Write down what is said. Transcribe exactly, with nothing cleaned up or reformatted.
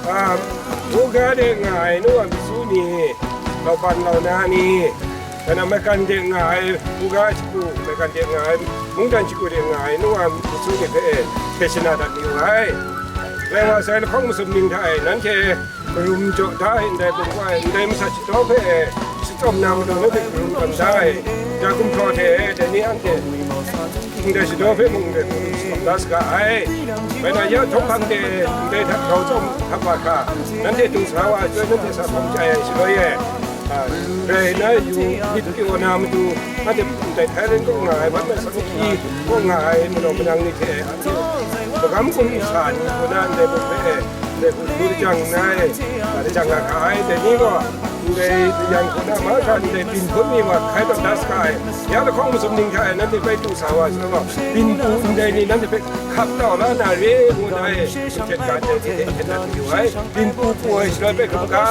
A, buga de nga ai nu wa matu ni, lauban launa ni, kana maigan de nga ai buga shagu, maigan de nga ai mungdan shagu de nga ai nu wa matu ni hpe e, hpe shana dat yu ai. Rai wa sai, lahkawng masum ning hta e, nanhte karum jaw da ai ndai bungkwa e, ndai masat shadaw hpe e, shachyawm na matu nanhte karum tawn da ai. Ja gumhpraw hte e, dai ni anhte ndai shadaw hpe mung ndai hpung shadaw da saga ai. Bai na ya htawng hkang de ndai hta grau tsawm hkap wa hkra, nanhte dung sa wa ai chyoi, nanhte sa hpawng chyai ai shaloi e, a, rai na yu myit pyaw na matu, nanhte ndai Thailand kaw nga ai, Barmah Samaki kaw nga ai, manaw manang ni hte anhte magam gun sa ni hku na ndai hpung hpe, ndai hpung hku lajang nna e, a, lajang nga hkra ai. Dai ni gaw, ndai layang hku na mahkra ndai byin hpun ni wa hkai tawn da saga ai. Ya lahkawng masum ning hta e nanhte bai du sa wa ai shaloi gaw, byin hpu ndai ni nanhte hpe hkap tau la na re ngu na e, htet ga ndai ni hte htet dat mayu ai. Byin hpu pru ai shaloi bai hkap ga,